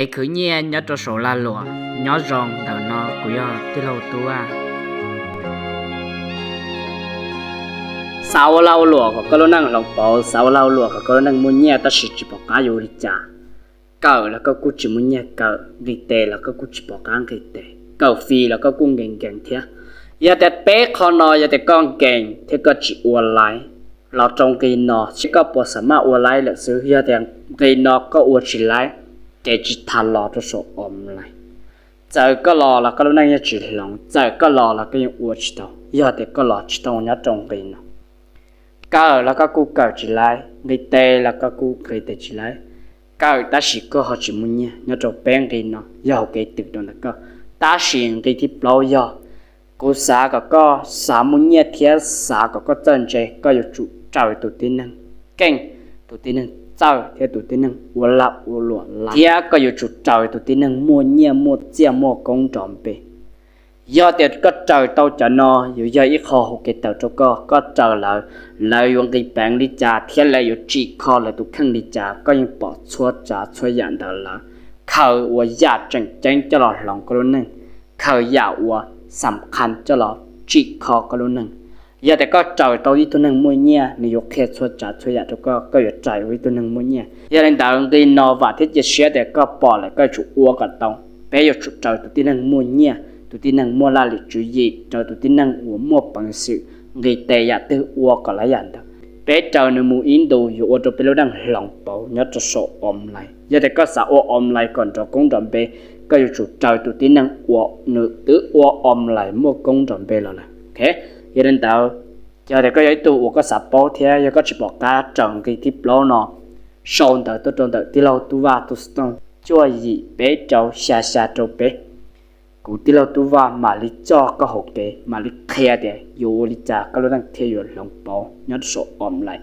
Es khwv nyiaj nyob rau saum lag luam, nyob zoo ntawm no kuv yog tij laug Tub Vaj. Xav ua lag ua luam kom koj lub neej hloov pauv, xav ua lag ua luam kom koj lub neej muaj nyiaj tab sis tsis pom qab yuav ua li cas. Kawm los koj kuj tsis muaj nyiaj kawm, nqis tes los koj kuj tsis pom qab nqis tes, kawm fis los koj kuj nkees nkees thiab. Yog tias peb qho no yog tias koj nkees thiab koj tsis ua laib, los rau nqi no seb koj puas xav maj ua laib lawm xwb. Yog tias nqi no koj ua tsis laib, ces tsis tas los rau saum online. Txawm koj los los koj lub neej yeej tsis hloov, txawm koj los los koj yeej ua tsis tau, yog tias koj los tsis tau nyob rau nqi no. Kawm los koj kuj kawm tsis laib, nqis tes los koj kuj nqis tes tsis laib. Kawm tab sis koj ho tsis muaj nyiaj nyob rau peb nqi no, yog hauv kev twg rau ntawm koj. Tab sis nqi thib plaub yog, kuv xav kom koj xav muaj nyiaj thiab xav kom koj txawj ntse, koj yuav tsum raws tus tib neeg keej, tus tib neeg txawj thiab tus tib neeg ua lag ua luam lawm, thiab koj yuav tsum raws tus tib neeg muaj nyiaj muaj txiaj muaj koob nrov npe. Yog tias koj raws tau cov no, yuav yog ib qho hauv kev tawm rau koj. Koj raws lawv, lawv yuav nqis peev li cas thiab lawv yuav tsim kho lawv tus kheej li cas, koj yeej pom txhua tsav txhua yam ntawd lawm. Khaws ua yam tseem ceeb coj los hloov koj lub neej, khaws yam ua xam khas coj los tsim kho koj lub neej. Yog tias koj raws tau ib tug neeg muaj nyiaj, nws yuav qhia txhua tsav txhua yam rau koj, koj yuav raws ua ib tug neeg muaj nyiaj. Yog li ntawd nqi no vam thiab cia siab tias koj pom lawm koj yuav tsum ua kom tau. Peb yuav tsum raws tus tib neeg muaj nyiaj, tus tib neeg muaj laj lim tswv yim, raws tus tib neeg uas muaj peev xwm, nqis tes yam twg ua kom lawv yam ntawd. Peb raws nws mus ib ntus yuav ua rau peb lub neej hloov pauv nyob rau saum online. Yog tias koj xav ua online kom nrov koob nrov npe, koj yuav tsum raws tus tib neeg uas nws twb ua online muaj koob nrov npe los lawm. Yog li ntawd, yog tias koj yog ib tug uas koj xav paub thiab yog koj tsis pom qab raws nqi thib plaub no, sau ntawv tuaj rau ntawm tij laug Tub Vaj tus xov tooj cuaj yim peb rau xya xya rau peb. Kuv tij laug Tub Vaj mam li coj koj hauv kev, mam li qhia tias yuav ua li cas koj lub neej thiaj yuav hloov pauv nyob rau saum online.